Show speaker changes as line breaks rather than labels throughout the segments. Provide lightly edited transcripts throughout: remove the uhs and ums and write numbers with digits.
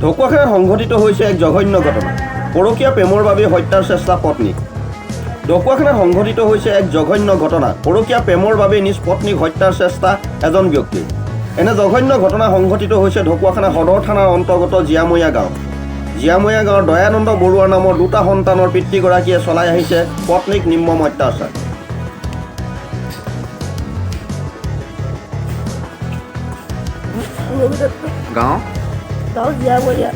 ঢকুৱাখানাত সংঘটিত হৈছে এক জঘন্য ঘটনা। পৰকীয়া প্ৰেমৰ বাবে হত্যাৰ চেষ্টা পত্নীক। ঢকুৱাখানাত সংঘটিত হৈছে এক জঘন্য ঘটনা। পৰকীয়া প্ৰেমৰ বাবে নিজ পত্নীক হত্যাৰ চেষ্টা এজন ব্যক্তিৰ। এনে জঘন্য ঘটনা সংঘটিত হৈছে ঢকুৱাখানা সদৰ থানাৰ অন্তৰ্গত জীয়ামৰীয়া গাঁৱত। জীয়ামৰীয়া গাঁৱৰ দয়ানন্দ বৰুৱা নামৰ দুটা সন্তানৰ পিতৃগৰাকীয়ে চলাই আহিছে পত্নীক নিৰ্মম অত্যাচাৰ।
ৰবি দত্ত।
গাঁও?
গাঁও জীয়ামৰীয়া।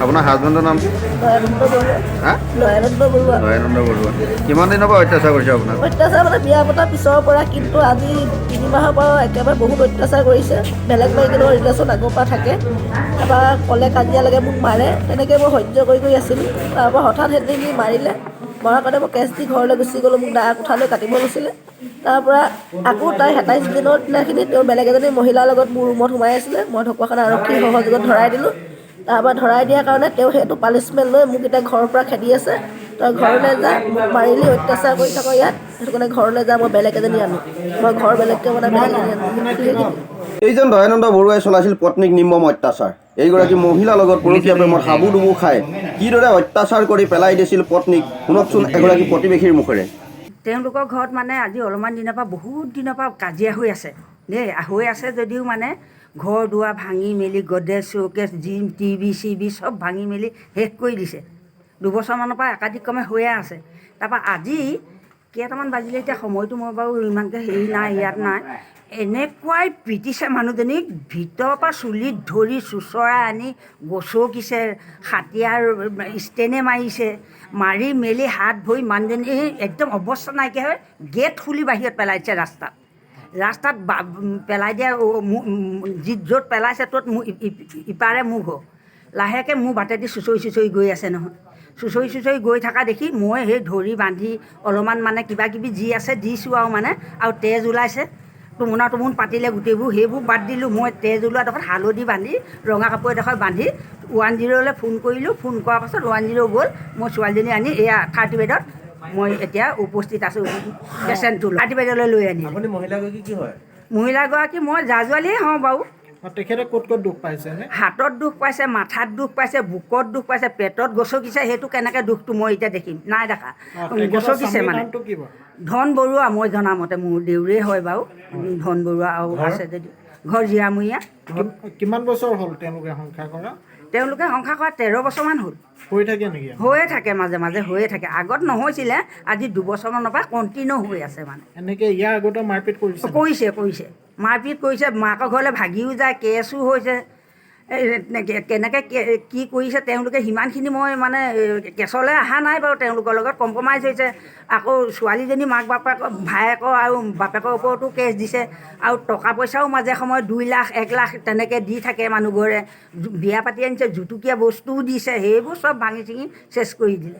আপোনাৰ হাজবেণ্ডৰ নাম কি?
দয়ানন্দ বৰুৱা।
হা?
দয়ানন্দ বৰুৱা।
দয়ানন্দ বৰুৱা। কিমান দিনৰ পৰা অত্যাচাৰ কৰিছে আপোনাক?
অত্যাচাৰ মানে বিয়া পতাৰ পিছৰ পৰা, কিন্তু আজি 3 মাহৰ পৰা একেবাৰে বহুত অত্যাচাৰ কৰিছে। বেলেগ মাইকীৰ লগত ৰিলেশ্যন আগৰ পৰা থাকে। তাৰপৰা ক'লে কাজিয়া লাগে, মোক মাৰে। তেনেকৈ মই সহ্য কৰি কৰি আছিলোঁ। তাৰপৰা হঠাৎ সেইদিন মাৰিলে। মৰাৰ কাৰণে মই কেছ দি ঘৰলৈ গুচি গ'লোঁ। মোক দা কুঠাৰ লৈ কাটিব লৈছিলে। তাৰপৰা আকৌ তাই 27 দিনৰ দিনাখিনি তেওঁ বেলেগ এজনী মহিলাৰ লগত মোৰ ৰুমত সোমাই আছিলে। মই ঢকুৱাখানা আৰক্ষীৰ সহযোগত ধৰাই দিলোঁ। তাৰপৰা ধৰাই দিয়াৰ কাৰণে তেওঁ সেইটো পানিছমেণ্ট লৈ মোক এতিয়া ঘৰৰ পৰা খেদি আছে। তই ঘৰলৈ যা, মোক মাৰিলি, অত্যাচাৰ কৰি থাক ইয়াত, সেইটো কাৰণে ঘৰলৈ যা, মই বেলেগ এজনী আনো, মই ঘৰ বেলেগকৈ বনাই বেলেগ এজনী আনো, সেইখিনি।
এইজন দয়ানন্দ বৰুৱাই চলাইছিল পত্নীক নিৰ্মম অত্যাচাৰ। এইগৰাকী মহিলাৰ লগত পৰকীয়া প্ৰেমত হাবুডুবু খাই কিদৰে অত্যাচাৰ কৰি পেলাই দিছিল পত্নীক, শুনকচোন এগৰাকী প্ৰতিবেশীৰ মুখেৰে।
তেওঁলোকৰ ঘৰত মানে আজি অলপমান দিনৰ পৰা, বহুত দিনৰ পৰা কাজিয়া হৈ আছে দেই। হৈ আছে যদিও মানে ঘৰ দুৱাৰ ভাঙি মেলি, গডৰেজ, চৌকেছ, যি টিভি চিভি চব ভাঙি মেলি শেষ কৰি দিছে। দুবছৰমানৰ পৰা একাদিক্ৰমে হৈয়ে আছে। তাৰপৰা আজি কেইটামান বাজিলে এতিয়া সময়টো মই বাৰু ইমানকৈ হেৰি নাই, ইয়াত নাই। এনেকুৱাই পিটিছে মানুহজনীক, ভিতৰৰ পৰা চুলিত ধৰি চোঁচৰাই আনি গছকিছে, হাতিয়াৰ ষ্টেনে মাৰিছে। মাৰি মেলি হাত ভৰি মানুহজনী একদম অৱস্থা নাইকিয়া হৈ গেট খুলি বাহিৰত পেলাই দিছে ৰাস্তাত। ৰাস্তাত পেলাই দিয়া, যি য'ত পেলাইছে ত'ত ইপাৰে মোৰ ঘৰ। লাহেকৈ মোৰ বাটেদি চুঁচৰি চুঁচৰি গৈ আছে নহয়। চুঁচৰি চুঁচৰি গৈ থকা দেখি মই সেই ধৰি বান্ধি অলপমান মানে কিবা কিবি যি আছে দিছোঁ আৰু মানে আৰু তেজ ওলাইছে, টুমুনা টুমুন পাতিলে গোটেইবোৰ, সেইবোৰ বাদ দিলোঁ মই। তেজ ওলোৱা ডোখৰত হালধি বান্ধি, ৰঙা কাপোৰ এডোখৰ বান্ধি 109লৈ ফোন কৰিলোঁ। ফোন কৰাৰ পাছত 109 গ'ল। মই ছোৱালীজনী আনি এয়া 30 বেডত মই এতিয়া উপস্থিত আছোঁ। পেচেণ্টটো 30 বেডলৈ লৈ আনিলোঁ।
আপুনি মহিলাগৰাকী কি হয়?
মহিলাগৰাকী মই জা-জোৱালিয়ে হওঁ বাৰু।
তেখেতে ক'ত ক'ত দুখ পাইছে নে?
হাতত দুখ পাইছে, মাথাত দুখ পাইছে, বুকত দুখ পাইছে, পেটত গছকিছে। সেইটো কেনেকৈ দুখটো মই এতিয়া দেখিম? নাই দেখা।
তেখেতৰ
গছকিছে
স্বামীৰ
মানে।
নামটো কি বাৰু?
ধন বৰুৱা। মই জনামতে মোৰ দেউৰেই হয় বাৰু ধন বৰুৱা। আৰু আছে যদি ঘৰ জীয়ামূৰীয়া।
কিমান বছৰ হ'ল তেওঁলোকে সংসাৰ কৰা?
তেওঁলোকে সংসাৰ কৰা 13 বছৰমান হ'ল।
হৈ থাকে নেকি?
হৈয়ে থাকে, মাজে মাজে হৈয়ে থাকে। আগত নহৈছিলে, আজি দুবছৰমানৰ পৰা কণ্টিনিউ হৈ আছে মানে।
এনেকে ইয়াৰ আগতে মাৰপিট কৰিছে নেকি?
কৰিছে, কৰিছে, মাৰপিট কৰিছে। মাকৰ ঘৰলৈ ভাগিও যায়, কেছো হৈছে। এই কেনেকৈ কি কৰিছে তেওঁলোকে সিমানখিনি মই মানে কেছলৈ অহা নাই বাৰু। তেওঁলোকৰ লগত কম্প্ৰমাইজ হৈছে। আকৌ ছোৱালীজনী মাক বাপেক, ভায়েকৰ আৰু বাপেকৰ ওপৰতো কেছ দিছে। আৰু টকা পইচাও মাজে সময়ে 2 লাখ, 1 লাখ তেনেকৈ দি থাকে। মানুহঘৰে বিয়া পাতি আনিছে, জুটুকীয়া বস্তুও দিছে, সেইবোৰ চব ভাঙি চিঙি চেচ কৰি দিলে।